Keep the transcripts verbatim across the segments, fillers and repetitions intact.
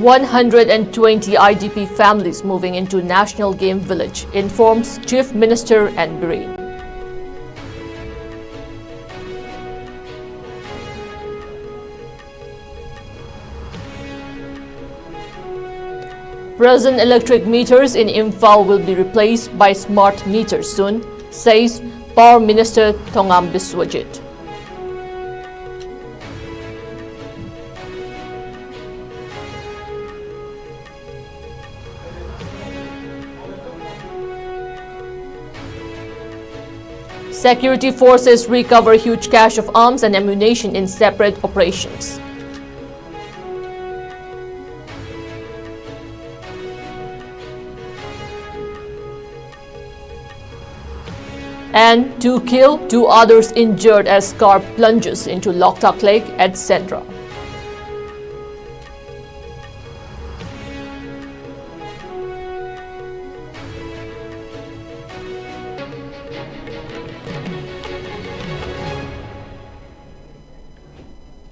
One hundred and twenty I D P families moving into National Game Village, informs Chief Minister N Biren. Present electric meters in Imphal will be replaced by smart meters soon, says Power Minister Thongam Biswajit. Security forces recover huge cache of arms and ammunition in separate operations. And two killed, two others injured as car plunges into Loktak Lake at Sendra.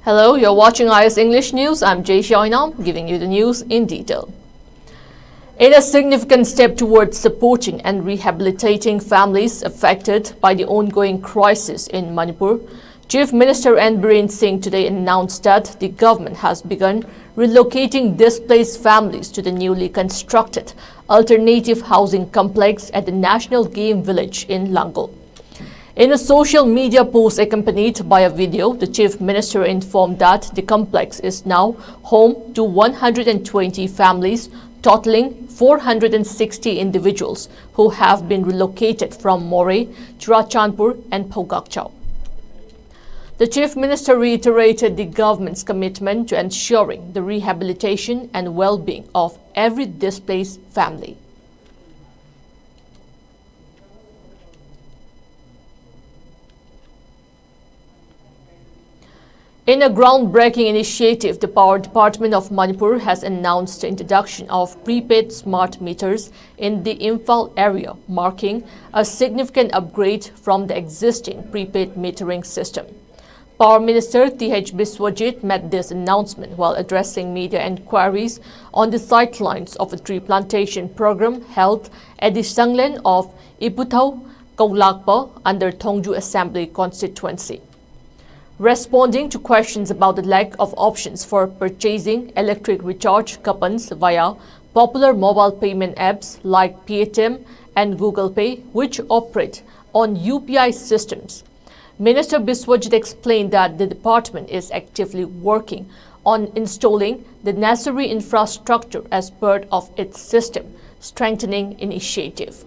Hello, you're watching I S English News. I'm Jay Xiaoinam, giving you the news in detail. In a significant step towards supporting and rehabilitating families affected by the ongoing crisis in Manipur, Chief Minister N Biren Singh today announced that the government has begun relocating displaced families to the newly constructed alternative housing complex at the National Game Village in Langol. In a social media post accompanied by a video, the Chief Minister informed that the complex is now home to one hundred and twenty families, totaling four hundred and sixty individuals who have been relocated from Moreh, Churachandpur, and Phogakchao. The Chief Minister reiterated the government's commitment to ensuring the rehabilitation and well-being of every displaced family. In a groundbreaking initiative, the Power Department of Manipur has announced the introduction of prepaid smart meters in the Imphal area, marking a significant upgrade from the existing prepaid metering system. Power Minister T H Biswajit made this announcement while addressing media inquiries on the sidelines of a tree plantation program held at the sanglen of Iputhau Kaulakpa under Thongju Assembly Constituency. Responding to questions about the lack of options for purchasing electric recharge coupons via popular mobile payment apps like Paytm and Google Pay, which operate on U P I systems, Minister Biswajit explained that the department is actively working on installing the necessary infrastructure as part of its system strengthening initiative.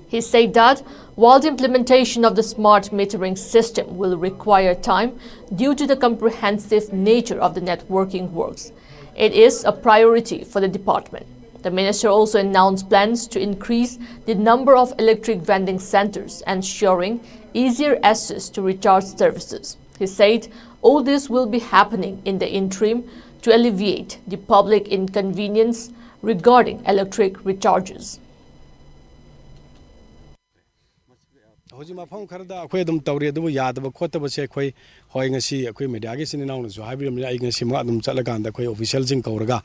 He said that while the implementation of the smart metering system will require time due to the comprehensive nature of the networking works, it is a priority for the department. The minister also announced plans to increase the number of electric vending centers, ensuring easier access to recharge services. He said all this will be happening in the interim to alleviate the public inconvenience regarding electric recharges. ꯍꯧꯖꯤꯛ ꯃꯐꯝ ꯈꯔꯗ ꯑꯩꯈꯣꯏ ꯑꯗꯨꯝ ꯇꯧꯔꯤ, ꯑꯗꯨꯕꯨ ꯌꯥꯗꯕ ꯈꯣꯠꯇꯕꯁꯦ ꯑꯩꯈꯣꯏ, ꯍꯣꯏ, ꯉꯁꯤ ꯑꯩꯈꯣꯏ ꯃꯦꯗꯤꯌꯥꯒꯤ ꯏꯆꯤꯟ ꯏꯅꯥꯎꯅꯁꯨ ꯍꯥꯏꯕꯤꯔꯝꯃꯤꯅ, ꯑꯩ ꯉꯁꯤꯃꯛ ꯑꯗꯨꯝ ꯆꯠꯂꯀꯥꯟꯗ ꯑꯩꯈꯣꯏ ꯑꯣꯐꯤꯁꯤꯌꯦꯜꯁꯤꯡ ꯀꯧꯔꯒ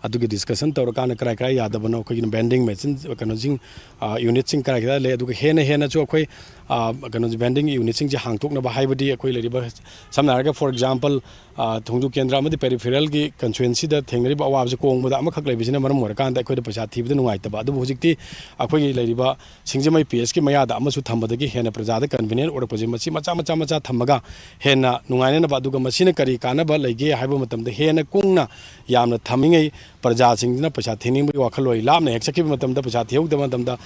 ꯑꯗꯨꯒꯤ ꯗꯤꯁꯀꯁꯟ ꯇꯧꯔꯀꯥꯟꯗ ꯀꯔꯥꯏ ꯀꯔꯥꯏ ꯌꯥꯗꯕꯅꯣ, ꯑꯩꯈꯣꯏꯒꯤ ꯚꯦꯟꯗꯤꯡ ꯃꯦꯆꯤꯟ ꯀꯩꯅꯣꯁꯤꯡ, ꯌꯨꯅꯤꯠꯁꯤꯡ ꯀꯔꯥꯏ ꯀꯔꯥꯏ ꯂꯩ, ꯑꯗꯨꯒ ꯍꯦꯟꯅ ꯍꯦꯟꯅꯁꯨ ꯑꯩꯈꯣꯏ ꯀꯩꯅꯣꯁꯤ ꯚꯦꯟꯗꯤꯡ ꯌꯨꯅꯤꯠꯁꯤꯡꯁꯦ ꯍꯥꯡꯇꯣꯛꯅꯕ, ꯍꯥꯏꯕꯗꯤ ꯑꯩꯈꯣꯏ ꯂꯩꯔꯤꯕ, ꯁꯝꯅ ꯍꯥꯏꯔꯒ, ꯐꯣꯔ ꯑꯦꯛꯖꯥꯝꯄꯜ, ꯊꯣꯡꯖꯨ ꯀꯦꯟꯗ꯭ꯔ ꯑꯃꯗꯤ ꯄꯦꯔꯤꯐꯦꯔꯦꯜꯒꯤ ꯀꯟꯁꯇꯤꯇ꯭ꯋꯦꯟꯁꯤꯗ ꯊꯦꯡꯅꯔꯤꯕ ꯑꯋꯥꯕꯁꯤ ꯀꯣꯡꯕꯗ ꯑꯃꯈꯛ ꯂꯩꯕꯁꯤꯅ ꯃꯔꯝ ꯑꯣꯏꯔꯀꯥꯟꯗ ꯑꯩꯈꯣꯏꯗ ꯄꯩꯁꯥ ꯊꯤꯕꯗ ꯅꯨꯡꯉꯥꯏꯇꯕ꯫ ꯑꯗꯨꯕꯨ ꯍꯧꯖꯤꯛꯇꯤ ꯑꯩꯈꯣꯏꯒꯤ ꯂꯩꯔꯤꯕ ꯁꯤꯡꯖꯃꯩ ꯄꯤ ꯑꯦꯁꯀꯤ ꯃꯌꯥꯗ ꯑꯃꯁꯨ ꯊꯝꯕꯗꯒꯤ ꯍꯦꯟꯅ ꯄ꯭ꯔꯖꯥꯗ ꯀꯟꯚꯤꯅꯤꯌꯦꯟ ꯑꯣꯏꯔꯛꯄꯁꯦ, ꯃꯁꯤ ꯃꯆꯥ ꯃꯆꯥ ꯃꯆꯥ ꯊꯝꯃꯒ ꯍꯦꯟꯅ ꯅꯨꯡꯉꯥꯏꯅꯅꯕ, ꯑꯗꯨꯒ ꯃꯁꯤꯅ ꯀꯔꯤ ꯀꯥꯟꯅꯕ ꯂꯩꯒꯦ ꯍꯥꯏꯕ ꯃꯇꯝꯗ, ꯍꯦꯟꯅ ꯀꯨꯡꯅ ꯌꯥꯝꯅ ꯊꯝꯃꯤꯉꯩ ꯄ꯭ꯔꯖꯥꯁꯤꯡꯁꯤꯅ ꯄꯩꯁꯥ ꯊꯤꯅꯤꯡꯕꯒꯤ ꯋꯥꯈꯜꯂꯣꯟ ꯂꯥꯞꯅ ꯍꯦꯛ ꯆꯠꯈꯤꯕ ꯃꯇꯝꯗ, ꯄꯩꯁꯥ ꯊꯤꯍꯧꯗꯕ ꯃꯇꯝꯗ,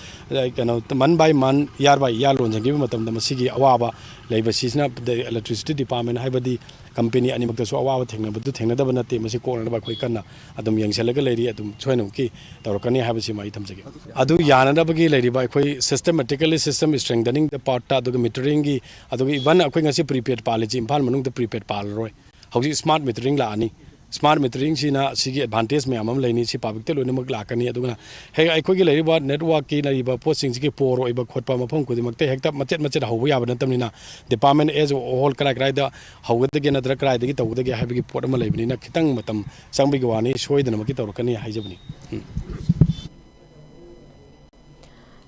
ꯀꯩꯅꯣ, ꯃꯟ ꯕꯥꯏ ꯃꯟ, ꯏꯌꯥꯔ ꯕꯥꯏ ꯏꯌꯥꯔ ꯂꯣꯟꯁꯤꯟꯈꯤꯕ ꯃꯇꯝꯗ ꯃꯁꯤꯒꯤ ꯑꯋꯥꯕ ꯂꯩꯕꯁꯤꯅ ꯏꯂꯦꯛꯇ꯭ꯔꯤꯁꯤꯇꯤ ꯗꯤꯄꯥꯔꯠꯃꯦꯟ, ꯍꯥꯏꯕꯗꯤ ꯀꯝꯄꯦꯅꯤ ꯑꯅꯤꯃꯛꯇꯁꯨ ꯑꯋꯥꯕ ꯊꯦꯡꯅꯕꯗꯨ ꯊꯦꯡꯅꯗꯕ ꯅꯠꯇꯦ꯫ ꯃꯁꯤ ꯀꯣꯛꯅꯅꯕ ꯑꯩꯈꯣꯏ ꯀꯟꯅ ꯑꯗꯨꯝ ꯌꯦꯡꯁꯤꯜꯂꯒ ꯂꯩꯔꯤ, ꯑꯗꯨꯝ ꯁꯣꯏꯅꯃꯛꯀꯤ ꯇꯧꯔꯛꯀꯅꯤ ꯍꯥꯏꯕꯁꯤꯃ ꯑꯩ ꯊꯝꯖꯒꯦ꯫ ꯑꯗꯨ ꯌꯥꯅꯅꯕꯒꯤ ꯂꯩꯔꯤꯕ ꯑꯩꯈꯣꯏ systematically system strengthening ꯗ ꯄꯥꯔꯠꯇ, ꯑꯗꯨꯒ ꯃꯤꯇꯔꯤꯡꯒꯤ, ꯑꯗꯨꯒ ꯏꯚꯟ ꯑꯩꯈꯣꯏ ꯉꯁꯤ ꯄ꯭ꯔꯤꯄꯦꯗ ꯄꯥꯜꯂꯤꯁꯤ ꯏꯝꯐꯥꯜ ꯃꯅꯨꯡꯗ ꯄ꯭ꯔꯤꯄꯦꯗ ꯄꯥꯜꯂꯔꯣꯏ꯫ ꯍꯧꯖꯤꯛ ꯁ꯭ꯃꯥꯔꯠ ꯃꯤꯇꯔꯤꯡ ꯂꯥꯛꯑꯅꯤ꯫ ꯁ꯭ꯃꯥꯔꯠ ꯃꯤꯇꯔꯤꯡꯁꯤꯅ ꯁꯤꯒꯤ ꯑꯦꯗꯚꯥꯟꯇꯦꯖ ꯃꯌꯥꯝ ꯑꯃ ꯂꯩꯅꯤ꯫ ꯁꯤ ꯄꯕ꯭ꯂꯤꯛꯇ ꯂꯣꯏꯅꯃꯛ ꯂꯥꯛꯀꯅꯤ꯫ ꯑꯗꯨꯅ ꯍꯦꯛ ꯑꯩꯈꯣꯏꯒꯤ ꯂꯩꯔꯤꯕ ꯅꯦꯠꯋꯥꯔꯛꯀꯤ ꯂꯩꯔꯤꯕ ꯄꯣꯠꯁꯤꯡꯁꯤꯒꯤ ꯄꯣꯔꯣꯏꯕ ꯈꯣꯠꯄ ꯃꯐꯝ ꯈꯨꯗꯤꯡꯃꯛꯇ ꯍꯦꯛꯇ ꯃꯆꯦꯠ ꯃꯆꯦꯠ ꯍꯧꯕ ꯌꯥꯕ ꯅꯠꯇꯕꯅꯤꯅ, ꯗꯤꯄꯥꯔꯠꯃꯦꯟ ꯑꯦꯖ ꯑꯦ ꯍꯣꯜ ꯀꯔꯥꯏ ꯀꯔꯥꯏꯗ ꯍꯧꯒꯗꯒꯦ ꯅꯠꯇ꯭ꯔꯒ ꯀꯔꯥꯏꯗꯒꯤ ꯇꯧꯒꯗꯒꯦ ꯍꯥꯏꯕꯒꯤ ꯄꯣꯠ ꯑꯃ ꯂꯩꯕꯅꯤꯅ, ꯈꯤꯇꯪ ꯃꯇꯝ ꯆꯪꯕꯒꯤ ꯋꯥꯅꯤ, ꯁꯣꯏꯗꯅꯃꯛꯀꯤ ꯇꯧꯔꯛꯀꯅꯤ ꯍꯥꯏꯖꯕꯅꯤ꯫ ꯎꯝ꯫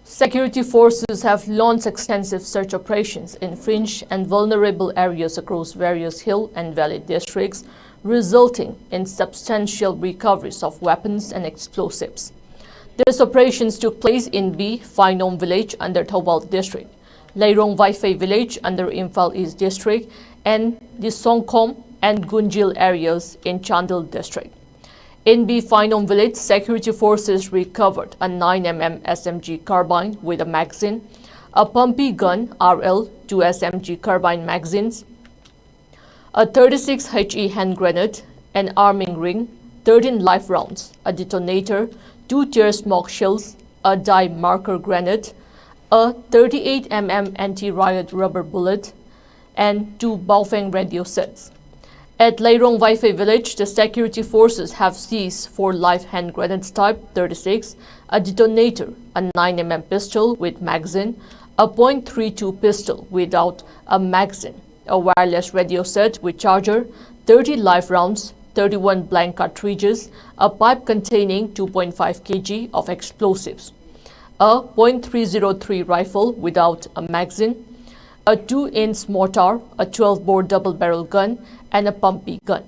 Security forces have launched extensive search operations in fringe and vulnerable areas across various hill and valley districts, resulting in substantial recoveries of weapons and explosives. These operations took place in B Phainom village under Thoubal district, Leirong Vaifei village under Imphal East district, and the Songkhom and Gunjil areas in Chandel district. In B Phainom village, security forces recovered a nine M M S M G carbine with a magazine, a Pumpi gun R L, two S M G carbine magazines, a thirty-six H E hand grenade, an arming ring, thirteen live rounds, a detonator, two tear smoke shells, a dye marker grenade, a thirty-eight M M anti-riot rubber bullet, and two Baofeng radio sets. At Leirong Vaifei village, the security forces have seized four live hand grenades type thirty-six, a detonator, a nine M M pistol with magazine, a point three two pistol without a magazine, a wireless radio set with charger, thirty live rounds, thirty-one blank cartridges, a pipe containing two point five K G of explosives, a point three zero three rifle without a magazine, a two-inch mortar, a twelve-bore double-barrel gun, and a Pumpi gun.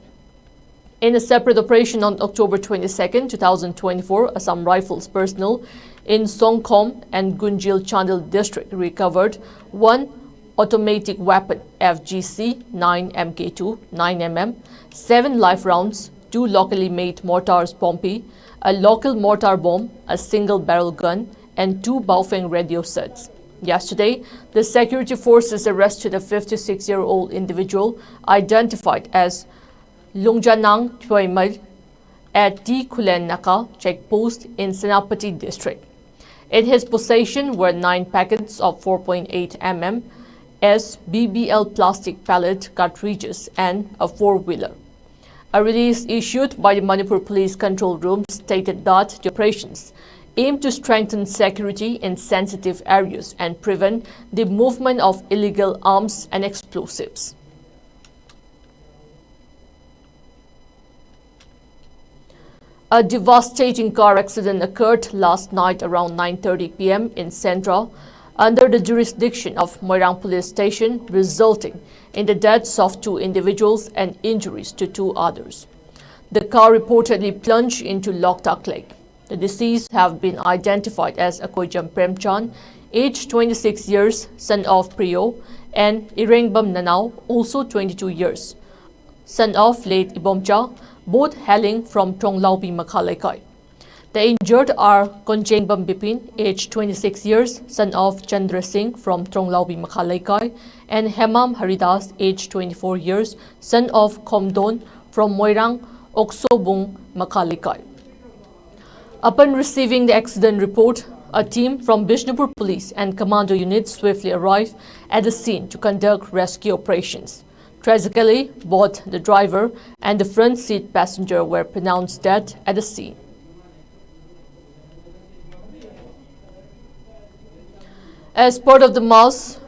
In a separate operation on October twenty-second, two thousand twenty-four, Assam Rifles personnel in Songkhom and Gunjil Chandel district recovered one automatic weapon, F G C, nine M K two, nine M M, seven live rounds, two locally made mortars Pumpi, a local mortar bomb, a single barrel gun, and two Baofeng radio sets. Yesterday, the security forces arrested a fifty-six-year-old individual identified as Lungjanang Tuimal at T Khulen Naka checkpost in Senapati district. In his possession were nine packets of four point eight M M S B B L plastic pellet cartridges and a four-wheeler. A release issued by the Manipur Police Control Room stated that the operations aim to strengthen security in sensitive areas and prevent the movement of illegal arms and explosives. A devastating car accident occurred last night around nine thirty p m in Sendra, under the jurisdiction of Moirang Police Station, resulting in the deaths of two individuals and injuries to two others. The car reportedly plunged into Loktak Lake. The deceased have been identified as Akoijam Premchand, age twenty-six years, son of Priyo, and Irengbam Nanao, also twenty-two years, son of late Ibomcha, both hailing from Tronglaubi Makha Leikai. The injured are Konjengbam Bipin, age twenty-six years, son of Chandra Singh from Tronglaubi Makha Leikai, and Hemam Haridas, age twenty-four years, son of Khomdon from Moirang Oksobung Makha Leikai. Upon receiving the accident report, a team from Bishnupur Police and Commando Unit swiftly arrived at the scene to conduct rescue operations. Tragically, both the driver and the front seat passenger were pronounced dead at the scene. As part of the mass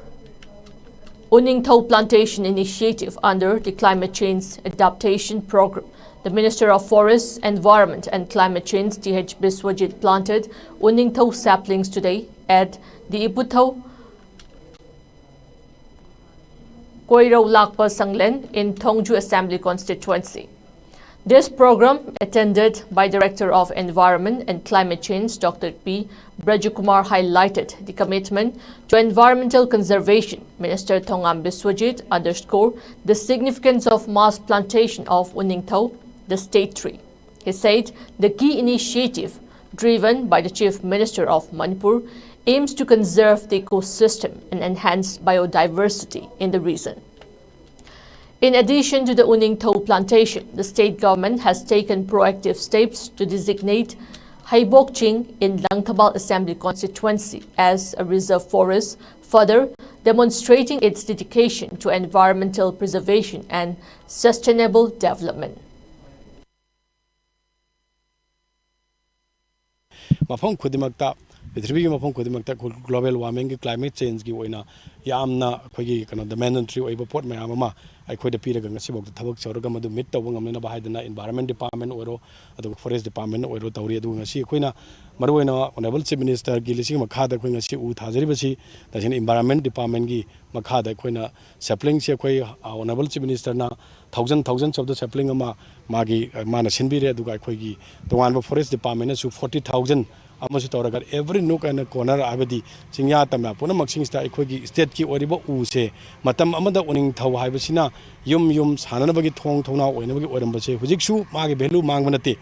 Uningthou Plantation Initiative under the Climate Change Adaptation Program, the Minister of Forests, Environment and Climate Change, Th Biswajit, planted Uningthou saplings today at the Iputhou Koirou Lakpa Sanglen in Thongju Assembly Constituency. This program, attended by Director of Environment and Climate Change, Doctor P Brajakumar, highlighted the commitment to environmental conservation. Minister Thongam Biswajit underscored the significance of mass plantation of Uningthou, the state tree. He said the key initiative, driven by the Chief Minister of Manipur, aims to conserve the ecosystem and enhance biodiversity in the region. In addition to the Uningthou plantation, the state government has taken proactive steps to designate Haibok Ching in Langthabal Assembly Constituency as a reserve forest, further demonstrating its dedication to environmental preservation and sustainable development. ꯃꯐꯝ ꯈꯨꯗꯤꯡꯃꯛꯇ, ꯄ꯭ꯔꯤꯊꯤꯕꯤꯒꯤ ꯃꯐꯝ ꯈꯨꯗꯤꯡꯃꯛꯇ global warmingꯒꯤ, climate changeꯒꯤ ꯑꯣꯏꯅ ꯌꯥꯝꯅ ꯑꯩꯈꯣꯏꯒꯤ ꯀꯩꯅꯣ, the mandatory ꯑꯣꯏꯕ ꯄꯣꯠ ꯃꯌꯥꯝ ꯑꯃ ꯑꯩꯈꯣꯏꯗ ꯄꯤꯔꯒ ꯉꯁꯤꯐꯥꯎꯗ ꯊꯕꯛ ꯇꯧꯔꯒ ꯃꯗꯨ meet ꯇꯧꯕ ꯉꯝꯅꯅꯕ ꯍꯥꯏꯗꯅ environment department ꯑꯣꯏꯔꯣ, ꯑꯗꯨꯒ forest department ꯑꯣꯏꯔꯣ ꯇꯧꯔꯤ꯫ ꯑꯗꯨꯒ ꯉꯁꯤ ꯑꯩꯈꯣꯏꯅ ꯃꯔꯨꯑꯣꯏꯅ honourable chief ministerꯒꯤ ꯂꯤꯁꯤꯡ ꯃꯈꯥꯗ ꯑꯩꯈꯣꯏ ꯉꯁꯤ ꯎ ꯊꯥꯖꯔꯤꯕꯁꯤ ꯇꯁꯦꯡꯅ environment departmentꯒꯤ ꯃꯈꯥꯗ ꯑꯩꯈꯣꯏꯅ saplingꯁꯦ ꯑꯩꯈꯣꯏ honourable chief ministerꯅ thousand, thousands of the sapling ꯑꯃ ꯃꯥꯒꯤ, ꯃꯥꯅ ꯁꯤꯟꯕꯤꯔꯦ꯫ ꯑꯗꯨꯒ ꯑꯩꯈꯣꯏꯒꯤ ꯇꯣꯉꯥꯟꯕ forest departmentꯅꯁꯨ forty thousand ꯑꯃꯁꯨ ꯇꯧꯔꯒ every nook and corner, ꯍꯥꯏꯕꯗꯤ ꯆꯤꯡꯌꯥ ꯇꯝꯌꯥ ꯄꯨꯝꯅꯃꯛꯁꯤꯡꯁꯤꯗ ꯑꯩꯈꯣꯏꯒꯤ stateꯀꯤ ꯑꯣꯏꯔꯤꯕ ꯎꯁꯦ ꯃꯇꯝ ꯑꯃꯗ ꯎꯅꯤꯡꯊꯧ ꯍꯥꯏꯕꯁꯤꯅ ꯌꯨꯝ ꯌꯨꯝ ꯁꯥꯟꯅꯅꯕꯒꯤ ꯊꯣꯡ ꯊꯣꯡꯅꯥꯎ ꯑꯣꯏꯅꯕꯒꯤ ꯑꯣꯏꯔꯝꯕꯁꯦ ꯍꯧꯖꯤꯛꯁꯨ ꯃꯥꯒꯤ value ꯃꯥꯡꯕ ꯅꯠꯇꯦ꯫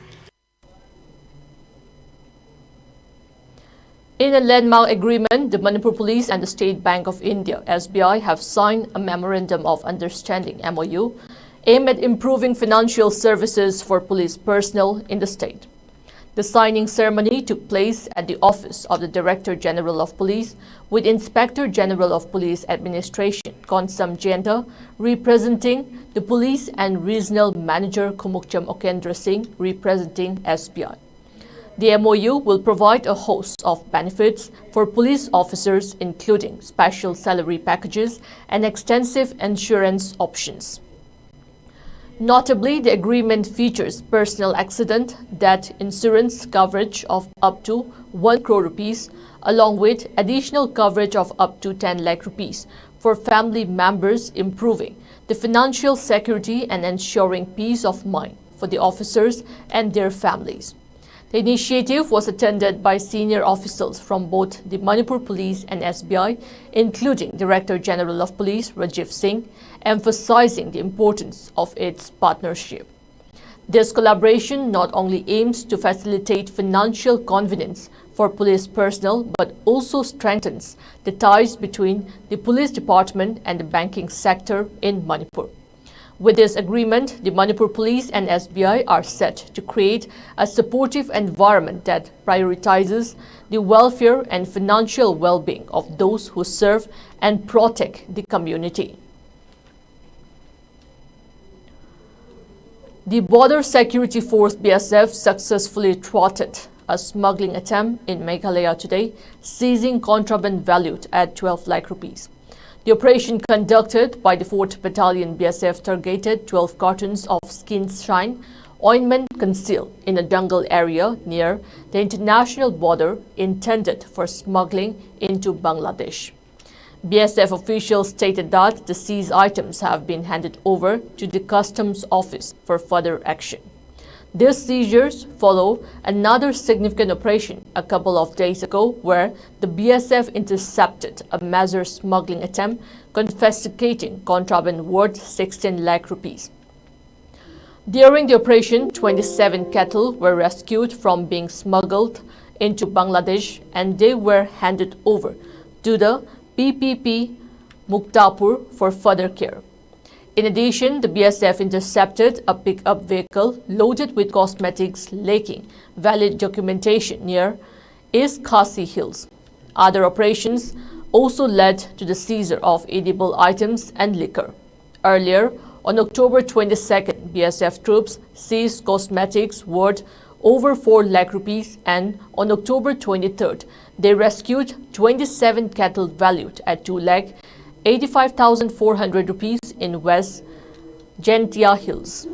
In a landmark agreement, the Manipur Police and the State Bank of India, S B I, have signed a Memorandum of Understanding, M O U, aimed at improving financial services for police personnel in the state. The signing ceremony took place at the office of the Director General of Police, with Inspector General of Police Administration, Konsam Jayanta, representing the police, and Regional Manager Khumukcham Okendra Singh, representing S B I. The M O U will provide a host of benefits for police officers, including special salary packages and extensive insurance options. Notably, the agreement features personal accident death insurance coverage of up to one crore rupees, along with additional coverage of up to ten lakh rupees for family members, improving the financial security and ensuring peace of mind for the officers and their families. The initiative was attended by senior officials from both the Manipur Police and S B I, including Director General of Police Rajiv Singh, emphasizing the importance of its partnership. This collaboration not only aims to facilitate financial convenience for police personnel but also strengthens the ties between the police department and the banking sector in Manipur. With this agreement, the Manipur Police and S B I are set to create a supportive environment that prioritizes the welfare and financial well-being of those who serve and protect the community. The Border Security Force, B S F, successfully thwarted a smuggling attempt in Meghalaya today, seizing contraband valued at twelve lakh rupees. The operation conducted by the fourth Battalion B S F targeted twelve cartons of skin shine ointment concealed in a jungle area near the international border intended for smuggling into Bangladesh. B S F officials stated that the seized items have been handed over to the Customs Office for further action. These seizures follow another significant operation a couple of days ago, where the B S F intercepted a major smuggling attempt, confiscating contraband worth sixteen lakh rupees. During the operation, twenty-seven cattle were rescued from being smuggled into Bangladesh, and they were handed over to the P P P Muktapur for further care. In addition, the B S F intercepted a pickup vehicle loaded with cosmetics lacking valid documentation near East Khasi Hills. Other operations also led to the seizure of edible items and liquor. Earlier, on October twenty-second, B S F troops seized cosmetics worth over four lakh rupees, and on October twenty-third, they rescued twenty-seven cattle valued at two lakh eighty-five thousand four hundred rupees in West Jaintia Hills.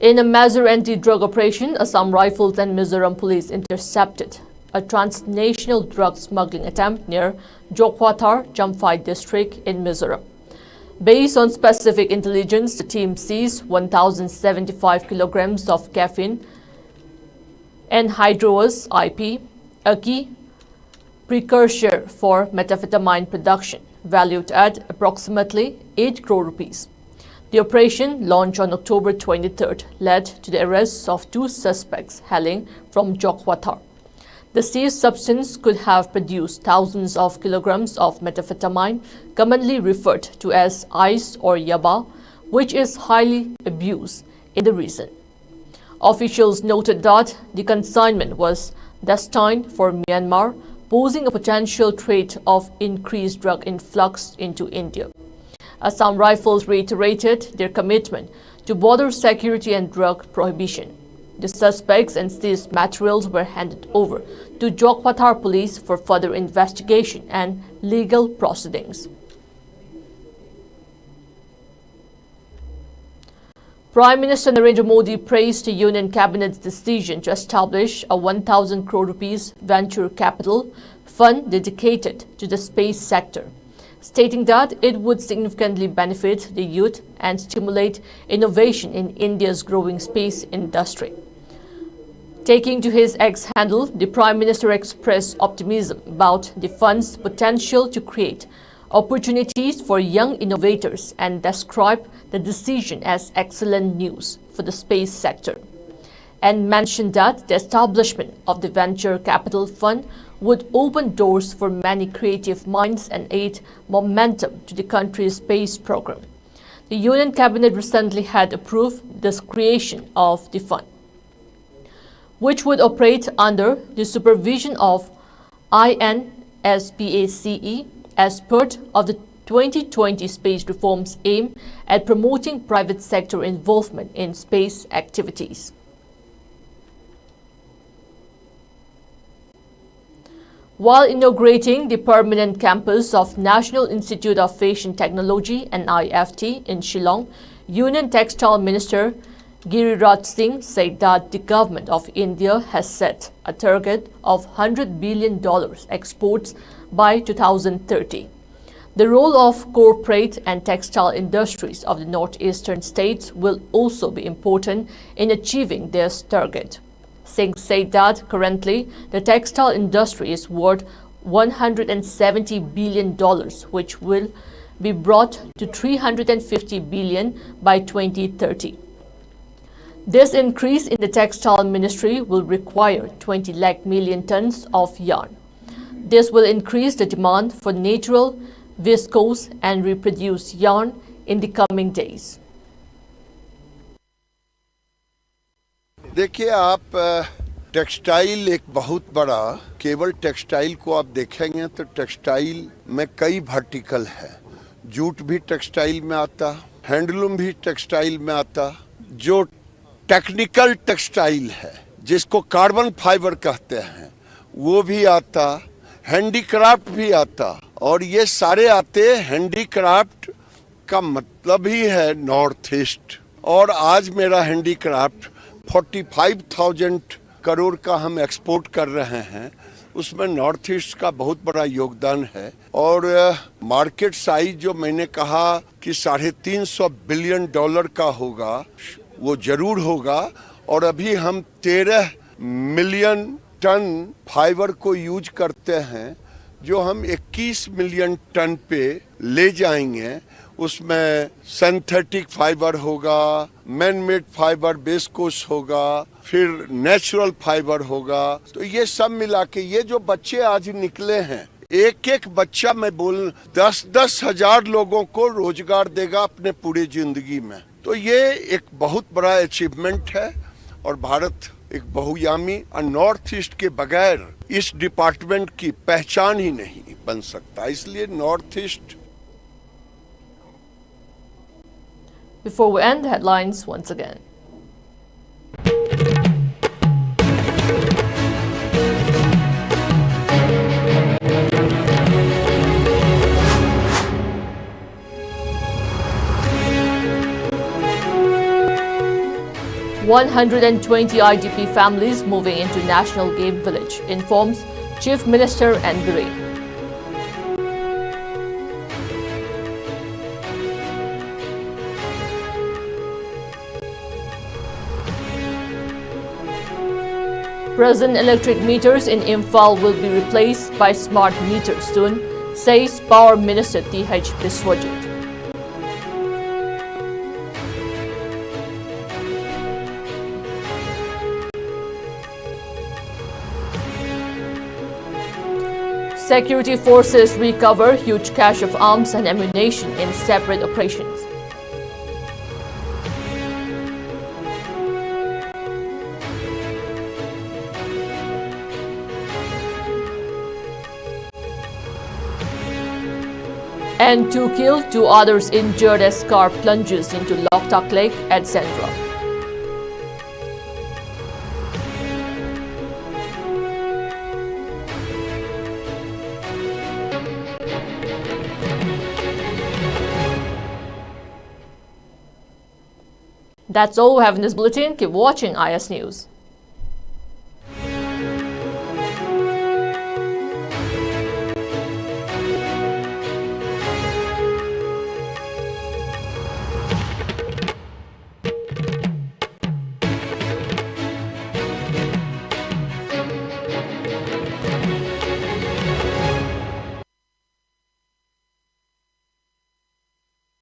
In a major anti-drug operation, Assam Rifles and Mizoram Police intercepted a transnational drug smuggling attempt near Jokwathar, Champhai district in Mizoram. Based on specific intelligence, the team seized one thousand seventy-five kilograms of caffeine anhydrous, I P, a key precursor for methamphetamine production, valued at approximately eight crore rupees. The operation, launched on October twenty-third, led to the arrests of two suspects hailing from Jokwathar. The seized substance could have produced thousands of kilograms of methamphetamine, commonly referred to as ice or yaba, which is highly abused in the region. Officials noted that the consignment was destined for Myanmar, posing a potential threat of increased drug influx into India. Assam Rifles reiterated their commitment to border security and drug prohibition. The suspects and seized materials were handed over to Chowkpathar police for further investigation and legal proceedings. Prime Minister Narendra Modi praised the Union Cabinet's decision to establish a one thousand crore rupees venture capital fund dedicated to the space sector, stating that it would significantly benefit the youth and stimulate innovation in India's growing space industry. Taking to his X handle, the Prime Minister expressed optimism about the fund's potential to create opportunities for young innovators and described the decision as excellent news for the space sector, and mentioned that the establishment of the venture capital fund would open doors for many creative minds and aid momentum to the country's space program. The Union Cabinet recently had approved this creation of the fund, which would operate under the supervision of INSPACE as part of the twenty twenty space reforms aim at promoting private sector involvement in space activities. While inaugurating the permanent campus of National Institute of Fashion Technology, NIFT, in Shillong, Union Textile Minister Giriraj Singh said that the government of India has set a target of one hundred billion dollars exports by two thousand thirty. The role of corporate and textile industries of the northeastern states will also be important in achieving this target. Singh said that currently the textile industry is worth one hundred seventy billion dollars, which will be brought to three hundred fifty billion by twenty thirty. This increase in the textile ministry will require twenty lakh million tons of yarn. This will increase the demand for natural, viscose and reproduced yarn in the coming days. देखिए, आप textile एक बहुत बड़ा, केवल textile को आप देखेंगे तो टेक्सटाइल में कई वर्टिकल है। जूट भी टेक्सटाइल में आता, हैंडलूम भी टेक्सटाइल में आता, जो टेक्निकल टेक्सटाइल है, जिसको कार्बन फाइबर कहते हैं, वो भी आता, हैंडीक्राफ्ट भी आता। और ये सारे आते, हैंडीक्राफ्ट का मतलब ही है नॉर्थ ईस्ट। और आज मेरा handicraft forty five thousand crore का हम एक्सपोर्ट कर रहे हैं, उसमें नॉर्थ ईस्ट का बहुत बड़ा योगदान है। और मार्केट साइज जो मैंने कहा कि साढ़े तीन सौ बिलियन डॉलर का होगा, वो जरूर होगा। और अभी हम तेरह मिलियन टन फाइबर को यूज करते हैं, जो हम इक्कीस मिलियन टन पे ले जाएंगे। उसमें सिंथेटिक फाइबर होगा, मैनमेड फाइबर, बेस्कोस होगा, फिर नेचुरल फाइबर होगा। तो ये सब मिला के ये जो बच्चे आज निकले हैं, एक एक बच्चा, मैं बोल, दस दस हजार लोगों को रोजगार देगा अपने पूरी जिंदगी में। तो ये एक बहुत बड़ा अचीवमेंट है। और भारत एक बहुयामी और नॉर्थ ईस्ट के बगैर इस डिपार्टमेंट की पहचान ही नहीं बन सकता। इसलिए north east Before we end, the headlines once again. One hundred and twenty I D P families moving into National Game Village, informs Chief Minister N Biren. Present electric meters in Imphal will be replaced by smart meters soon, says Power Minister T H Biswajit. Security forces recover huge cache of arms and ammunition in separate operations. And two killed, two others injured as car plunges into Loktak Lake at Sendro. That's all we have in this bulletin. Keep watching I S News.